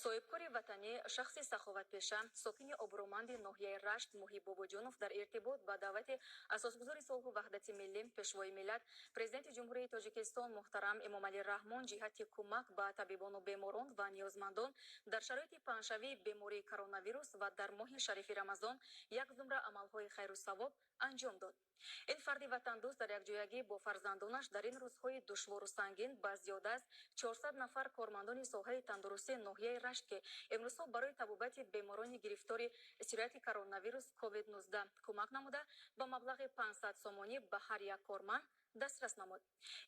Соҳибкори ватанӣ, шахси саховатпеша, сокини обрӯманди ноҳияи Рашт Муҳиб Бобоҷонов дар иртибот ба даъвати Асосгузори сулҳу ваҳдати миллӣ, Пешвои миллат, Президенти Ҷумҳурии Тоҷикистон муҳтарам Эмомалӣ Раҳмон ҷиҳати кӯмак ба табибону беморон ва ниёзмандон дар шароити паҳншавии бемории коронавирус ва дар моҳи шарифи Рамазон як зумра амалҳои хайру савоб анҷом дод. Ин фарди ватандӯст дар якҷоягӣ бо фарзандонаш дар ин рӯзҳои душвору сангин ба зиёда аз 400 нафар кормандони соҳаи тандурустии ноҳияи Рашт, ки имрӯзҳо барои табобати беморони гирифтори сирояти коронавирус COVID-19 кӯмак намуда, ба маблағи 500 сомонӣ ба ҳар як корманд дастрас намуд.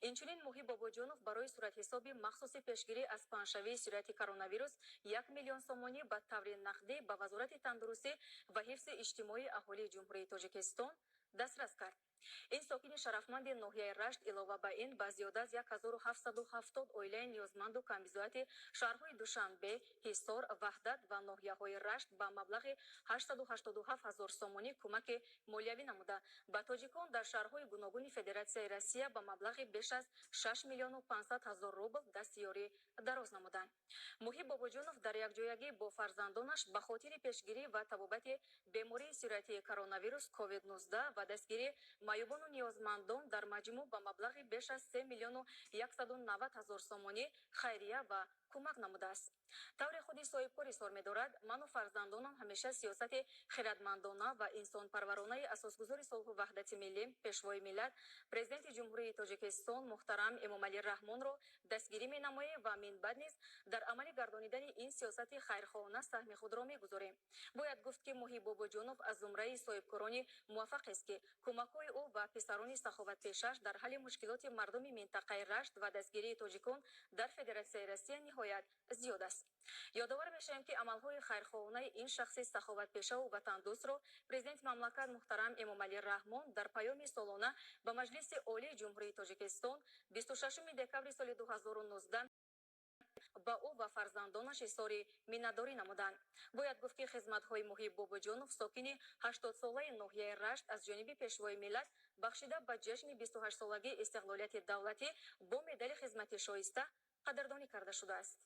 Инчунин Муҳиб Бобоҷонов барои суратҳисоби махсуси пешгирӣ аз паҳншавии сирояти коронавирус 1 миллион сомонӣ ба таври нақдӣ ба Вазорати тандурустӣ ва ҳифзи иҷтимоии аҳолии Ҷумҳурии Тоҷикистон дастрас кард. Ин сокини шарафманди ноҳияи Рашт илова ба ин ба зиёда аз 1770 оилаи ниёзманду камбизоати шаҳрҳои Душанбе, Ҳисор, Ваҳдат ва ноҳияҳои Рашт ба маблағи 887 ҳазор сомонӣ кӯмаки молиявӣ намуда, ба тоҷикон дар шаҳрҳои гуногуни Федератсияи Россия ба маблағи беш аз 6 миллиону 500 ҳазор рубл дасти ёрӣ дароз намуданд. Муҳиб Бобоҷонов дар якҷоягӣ бо фарзандонаш ба хотири пешгирӣ ва табобати бемории сироятии коронавирус COVID-19 ва дастгирии маъюбону ниёзмандон дар маҷмӯъ ба маблағи беш аз 3 миллиону 190 ҳазор сомонӣ хайрия ва кӯмак намудааст. Тавре худи соҳибкор изҳор медорад, ману фарзандонам ҳамеша сиёсати хиратмандона ва инсонпарваронаи Асосгузори сулҳу ваҳдати миллӣ, Пешвои миллат, Президенти Ҷумҳурии Тоҷикистон муҳтарам Эмомалӣ Раҳмонро дастгирӣ менамоем ва минбаъд низ дар амалӣ гардонидани ин сиёсати хайрхоҳона саҳми худро мегузорем. Бояд гуфт, ки Муҳиб Бобоҷонов аз зумраи соҳибкорони муваффақест, ки кӯмакҳои ӯ ва писарони саховатпешаш дар ҳалли мушкилоти мардуми минтақаи Рашт ва дастгирии тоҷикон дар Федератсияи Россия ниҳоят зиёд аст. Ёдовар мешавем, ки амалҳои хайрхоҳонаи ин шахси саховатпешаву ватандӯстро Президенти мамлакат муҳтарам Эмомалӣ Раҳмон дар паёми солона ба Маҷлиси Олии Ҷумҳурии Тоҷикистон 26 декабри соли 2019 ба ӯ ва фарзандонаш изҳори миннатдорӣ намуданд. Бояд гуфт, ки хизматҳои Муҳиб Бобоҷонов, сокини 80-солаи ноҳияи Рашт, аз ҷониби Пешвои миллат бахшида ба ҷашни 28-солагии истиқлолияти давлатӣ бо медали «Хизмати шоиста» қадрдонӣ карда шудааст.